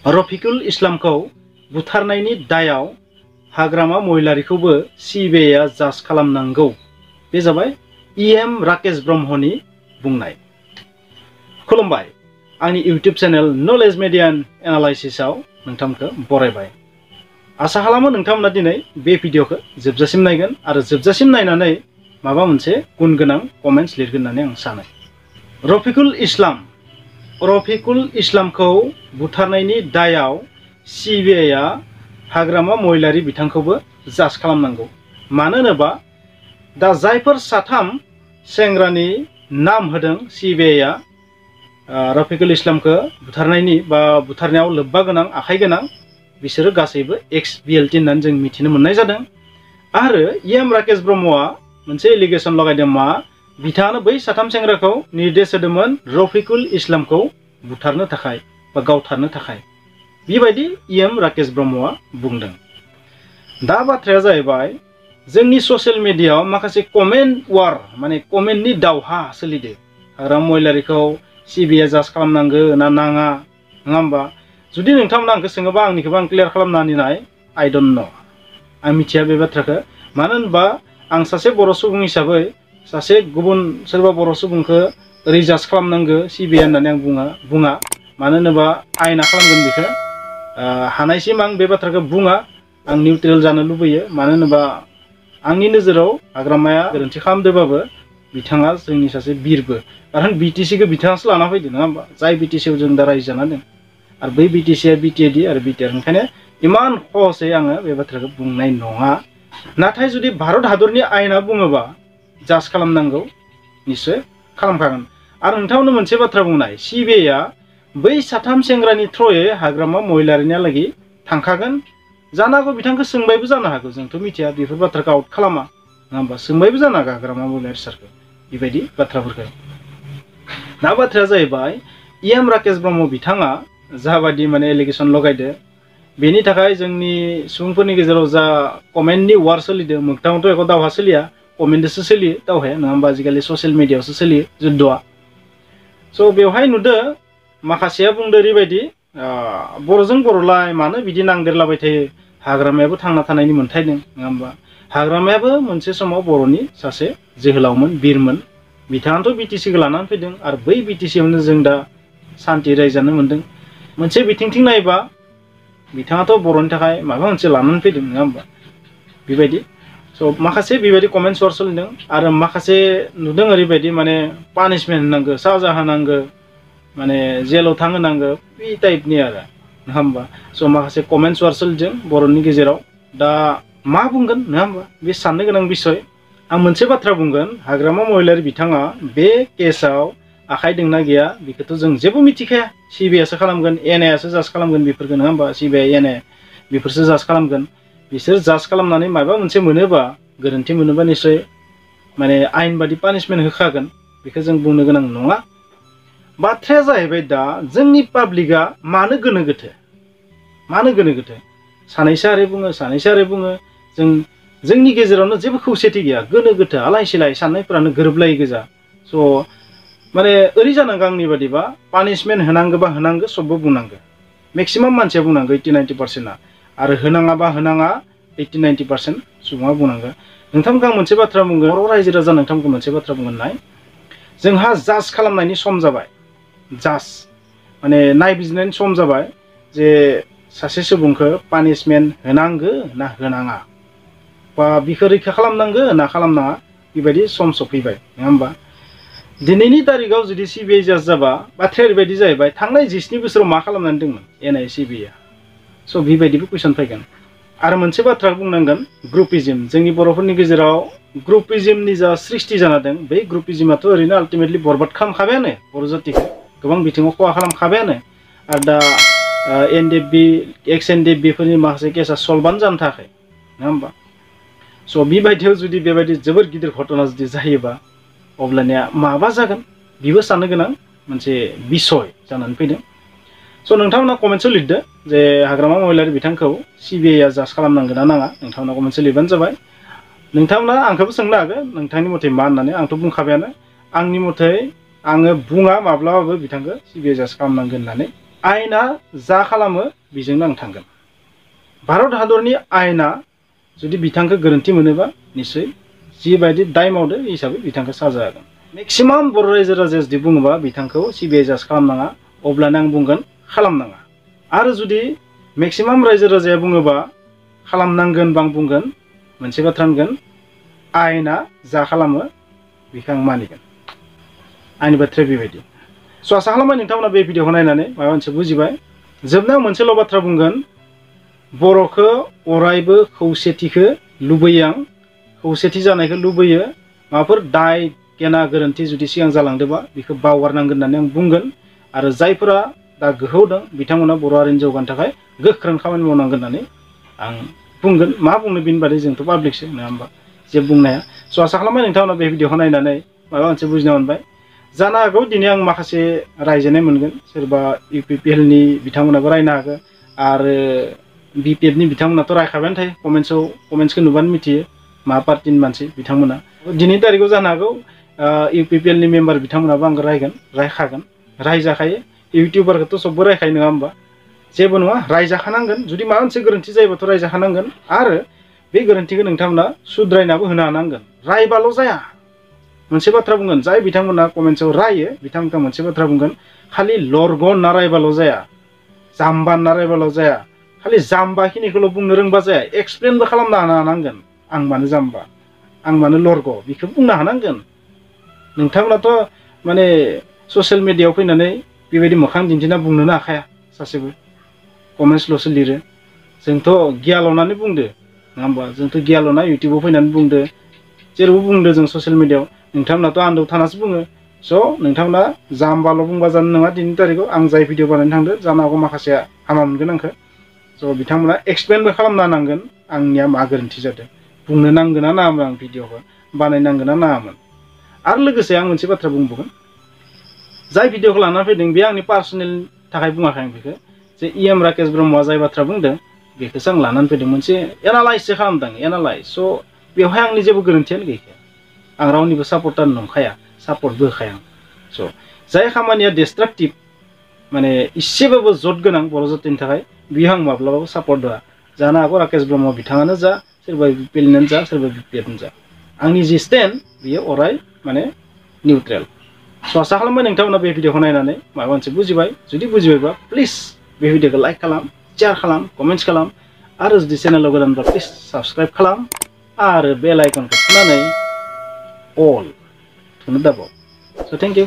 रफिकुल इस्लामखौ बुथारनायनि दायाव हाग्रामा महिलारिखौबो सिबिआइआ जाज खालामनांगौ। बे जाबाय EM राकेश ब्रह्मनि बुंनाय। खुलुमबाय, आंनि इउटिउब चेनेल नलेज मिडिया एनालाइसिसआव नोंथांखौ बरायबाय। आसा खालामो नोंथांमोना दिनै बे भिडिअखौ जोबजासिम नायगोन आरो जोबजासिम नायनानै माबा मोनसे गुन गोनां कमेन्ट्स लिरगोन होननानै आं सानो। रफिकुल इस्लामखौ बुथारनायनि दायाव सिबिआइआ हाग्रामा महिलारि बिथांखौबो जाज खालामनांगौ। मानो होनोबा दा जायफोर साथाम सेंग्रानि नाम होदों सिबिआइआ रफिकुल इस्लामखौ बुथारनायनि बा बुथारनायाव लोब्बा गोनां आखाइ गोनां, बिसोरो गासैबो एक्स BLT होननानै जों मिथिनो मोननाय जादों। आरो EM राकेश ब्रह्मआ मोनसे एलिगेसन लगायदों मा बिथाङानो बै साथाम सेंग्राखौ निर्देश होदोंमोन रफिकुल इस्लामखौ बुथारनो थाखाय बा गावथारनो थाखाय। बेबायदि EM राकेश ब्रह्मआ बुंदों। दा बाथ्राया जाहैबाय जोंनि ससियेल मिडियायाव माखासे कमेन्ट वार माने कमेन्टनि दावहा सोलिदों। हाग्रामा महिलारिखौ सिबिआइआ जाज खालामनांगौ ना नाङा, नङा होमबा? जुदि नोंथांमोना आंखौ सोङोबा आंनिखौबो आं क्लियार खालामनानै नाय। आइ डोन्ट नो, आं मिथिया बे बाथ्राखौ। मानो होनबा आं सासे बर' सुबुं हिसाबै सासे गुबुन सोरबा बर' सुबुंखौ ओरै जाज खालामनांगौ सिबिआइ होननानै आं बुङा। मानो होनोबा आयेना खालामगोन बेखौ। हानायसिम आं बे बाथ्राखौ बुङा। आं निउट्रेल जानो लुबैयो। मानो होनोबा आंनि नोजोराव हाग्रामाया गोरोन्थि खालामदोंबाबो बिथाङा जोंनि सासे बिरबो। खारन BTCखौ बिथाङासो लाना फैदों, नङा होमबा? जाय BTCआव जों दा रायजो जाना दं। आरो बै BTCआ BTAD आरो BTR। ओंखायनो इमान सहसै आङो बे बाथ्राखौ बुंनाय नङा। नाथाय जुदि भारत हादरनि आयेना बुङोबा जाज खालामनांगौ, निस्सय खालामखागोन। आरो नोंथांमोननो मोनसे बाथ्रा बुंनाय, सिबिआइआ बै साथाम सेंग्रानि थ्रयै हाग्रामा महिलारिनिहालागै थांखागोन। जानो हागौ बिथांखौ सोंबायबो जानो हागौ, जोंथ' मिथिया। बेफोर बाथ्राखौ आउट खालामा, नङा होमबा? सोंबायबो जानो हागौ हाग्रामा महिलारि सारखौ बेबायदि बाथ्राफोरखौ। दा बाथ्राया जाहैबाय EM राकेश ब्रह्म बिथाङा जाबायदि माने एलिगेसन लगायदो, बेनि थाखाय जोंनि सुबुंफोरनि गेजेराव जा कमेन्टनि वार सोलिदों, मोगथाङावथ' एख' दावहा सोलिया, कमेन्टजोंसो सोलियो दावहाया, नङा होमबा? आजिखालि ससियेल मिडियायावसो सोलियो जुद्धआ। स' बेवहाय नुदो माखासेया बुंदो ओरैबायदि बर'जों बर'लाय मानो बिदि नांदेरलाबाय थायो, हाग्रामायाबो थांना थानायनि मोन्थाय दं, नङा होमबा? हाग्रामायाबो मोनसे समाव बर'नि सासे जोहोलावमोन, बिरमोन। बिथाङाथ' BTCखौ लानानै फैदों आरो बै BTCआवनो जों दा सान्थि रायजानो मोन्दों। मोनसे बिथिंथिं नायबा बिथाङाथ' बर'नि थाखाय माबा मोनसे लानानै फैदों, नङा होमबा? बेबायदि। स' माखासे बेबायदि कमेन्टस वार सोलिदों। आरो माखासे नुदों ओरैबायदि माने पानिशमेन्ट होनांगौ, साजा होनांगौ, माने जेलाव थांहोनांगौ, बे टाइपनि आरो, नङा होमबा? स' माखासे कमेन्टस वार सोलिदों बर'नि गेजेराव। दा मा बुंगोन, नङा होमबा? बे साननो गोनां बिसय। आं मोनसे बाथ्रा बुंगोन, हाग्रामा महिलारि बिथाङा बे केसआव आखाइ दंना गैया बेखौथ' जों जेबो मिथिखाया। सिबिआइआसो खालामगोन, NIAसो जाज खालामगोन बेफोरखौ, नङा होमबा? सिबिआइ NIA बेफोरसो जाज खालामगोन। बिसोर जाज खालामनानै माबा मोनसे मोनोबा, गोरोन्थि मोनोबा निस्सय माने आयेन बादि पानिशमेन्ट होखागोन। बेखौ जों बुंनो गोनां नङा। बाथ्राया जाहैबाय दा जोंनि पाब्लिकआ मानो गोनो गोथो, मानो गोनो गोथो? सानैसो आरो बुङो, सानैसो आरो बुङो। जोंनि गेजेरावनो जेबो खौसेथि गैया, गोनो गोथो, आलाय सिलाय, साननायफोरानो गोरोबलायै गोजा। स' माने ओरै जानांगौ आंनि बादिबा, पानिशमेन्ट होनांगौबा होनांगौ, सबबो बुंनांगौ। मेक्सिमाम मानसिया बुंनांगौ, 80-90%। आरो होनाङाबा होनाङा, 80-90% सुबुङा बुंनांगौ। नोंथांमोनखौ आं मोनसे बाथ्रा बुंगोन, बर' रायजो राजा नोंथांमोनखौ मोनसे बाथ्रा बुंगोन नाय, जोंहा जाज खालामनायनि सम जाबाय। जाज माने नायबिजिरनायनि सम जाबाय जे सासे सुबुंखौ पानिशमेन्ट होनांगौ ना होनाङा, बा बिखौ रैखा खालामनांगौ ना खालामनाङा, बेबायदि सम सफैबाय, नङा होमबा? दिनैनि तारिखाव जुदि सिबिआइ जाज जाबा बाथ्राया ओरैबायदि जाहैबाय, थांनाय 19 बोसोराव मा खालामनानै दंमोन NIA सिबिआइआ? स' बेबायदिबो कुइसन फैगोन। आरो मोनसे बाथ्रा बुंनांगोन, ग्रुपिजिम। जोंनि बर'फोरनि गेजेराव ग्रुपिजिमनि जा सृष्टि जाना दं, बै ग्रुपिजिमाथ' ओरैनो आल्टिमेटलि बरबाद खालामखाबायानो, बर' जातिखौ गोबां बिथिङाव खहा खालामखाबायानो। आरो दा NDFB, ex-NDFBफोरनि माखासे केसा सल्भआनो जानो थाखाय, नङा होमबा? स' बेबायदियाव जुदि बेबायदि जोबोर गिदिर घटना जुदि जायोबा, अब्लानिया माबा जागोन, बेबो साननो गोनां मोनसे बिसय जानानै फैदों। स' नोंथांमोना कमेन्टसआव लिरदो जे हाग्रामा महिलारि बिथांखौ सिबिआइआ जाज खालामनांगोन ना नाङा। नोंथांमोना कमेन्टसआव लिरबानो जाबाय। नोंथांमोना आंखौबो सोंनो हागोन नोंथांनि मथे मा होननानै। आंथ' बुंखाबायानो, आंनि मथे आङो बुङा माब्लाबाबो बिथांखौ सिबिआइ जाज खालामनांगोन होननानै आयेना जा खालामो बेजोंनो आं थांगोन। भारत हादरनि आयेना जुदि बिथांखौ गोरोन्थि मोनोबा निश्चय जिबायदि दाय मावदो हिसाबै बिथांखौ साजा होगोन। मेक्सिमाम बर' रायजो राजाया जुदि बुङोबा बिथांखौ सिबिआइ जाज खालामनाङा, अब्लानो आं बुंगोन खालामनाङा। आरो जुदि मेक्सिमाम रायजो राजाया बुङोबा खालामनांगोन बा आं बुंगोन मोनसे बाथ्रा होनगोन, आयेना जा खालामो बेखौ आं मानिगोन। आंनि बाथ्राया बेबायदि। स' आसा खालामबाय नोंथांमोना बे भिडिअखौ नायनानै माबा मोनसे बुजिबाय। जोबनायाव मोनसेल' बाथ्रा बुंगोन, बर'खौ अरायबो खौसेथिखौ लुबैयो आं, खौसेथि जानायखौ लुबैयो। माबाफोर दाय गेना गोरोन्थि जुदि सिगां जालांदोंबा बेखौ बावगारनांगोन होननानै आं बुंगोन। आरो जायफोरा दा गोहोआव दं बिथांमोना बर' हारिनि जौगानो थाखाय गोख्रों खामानि मावनांगोन होननानै आं बुंगोन। मा बुंनो बिनि बादै जोंथ' पाब्लिकसो नङा होमबा, जेबो बुंनो हाया। स' आसा खालामबाय नोंथांमोना बे भिडिअखौ नायनानै माबा मोनसे बुजिना मोनबाय। जानो हागौ दिनै आं माखासे रायजानाय मोनगोन, सोरबा इउपिपिएलनि बिथांमोनाबो रायनो हागौ आरो बिपिएफनि बिथांमोनाथ' रायखाबायानो थायो। कमेन्ट्सखौ नुबानो मिथियो मा पार्टिनि मानसि बिथांमोना। दिनैनि तारिखाव जानो हागौ इउपिपिएलनि मेम्बार बिथांमोनाबो आंखौ रायखागोन, रायजाखायो। इउटिउबारखौथ' सबबो रायखायो नङा होमबा, जेबो नङा रायजाखानांगोन। जुदि माबा मोनसे गोरोन्थि जायोबाथ' रायजाखानांगोन आरो बे गोरोन्थिखौ नोंथांमोना सुद्रायनाबो होनो हानांगोन। रायबाल' जाया। मोनसे बाथ्रा बुंगोन, जाय बिथांमोना कमेन्ट्सआव रायो बिथांमोनखौ मोनसे बाथ्रा बुंगोन, खालि लरगन होनना रायबाल' जाया, जाम्बा होनना रायबाल' जाया, खालि जाम्बाखिनिखौल' बुंनो रोंबा जाया, एक्सप्लेनबो खालामनो हानांगोन। आं मानो जाम्बा, आं मानो लरग, बेखौ बुंनो हानांगोन। नोंथांमोनाथ' माने ससियेल मिडियायाव फैनानै बेबायदि मोखां दिन्थिना बुंनोनो हाखाया सासेबो, कमेन्टसल'सो लिरो। जोंथ' गियाल'नानै बुंदो नङा होमबा, जोंथ' गियाल'ना इउटिउबाव फैनानै बुंदो, जेरावबो बुंदो जों ससियेल मिडियायाव। नोंथांमोनाथ' आन्दोआव थानासो बुङो। स' नोंथांमोना जाम्बाल' बुंबा जानो नङा। दिनैनि तारिखाव आं जाय भिडिअ बानायनो थांदो जानो हागौ माखासेया हामा मोनगोन आंखौ। स' बिथांमोना एक्सप्लेनबो खालामना होनांगोन आंनिया मा गोरोन्थि जादों, बुंनो नांगोना नाङामोन, आं भिडिअखौ बानायनांगोना नाङामोन। आरो लोगोसे आं मोनसे बाथ्रा बुंबावगोन, जाय भिडिअखौ लाना फैदों बे आंनि पार्सनेल थाखाय बुङाखै आं बेखौ, जे इएम राकेश ब्रह्मआ जाय बाथ्रा बुंदों बेखौसो आं लानानै फैदों, मोनसे एनालाइससो खालामदों, एनालाइज। स' बेवहाय आंनि जेबो गोरोन्थियानो गैखाया, आं रावनिबो सापर्टार नंखाया, सापर्टबो होखाया आं। स' जाय खामानिया डिस्ट्राक्टिभ माने इसेबाबो जद गोनां बर' जातिनि थाखाय, बियो आं माब्लाबाबो सापर्ट होआ। जानो हागौ राकेश ब्रह्म बिथाङानो जा, सोरबा बिपिएलनियानो जा, सोरबा बिपिएफआनो जा, आंनि जि स्टेन्ड बियो अराय माने निउट्रेल। स' आसा खालामबाय नोंथांमोना बे भिडिअखौ नायनानै माबा मोनसे बुजिबाय। जुदि बुजिबायबा प्लिज बे भिडिअखौ लाइक खालाम, शेयार खालाम, कमेन्ट्स खालाम आरो जुदि चेनेलाव गोदानबा प्लिज साबस्क्राइब खालाम आरो बेल आइकनखौ थुनानै अल थुनो दाबाव। स' थेंक इउ।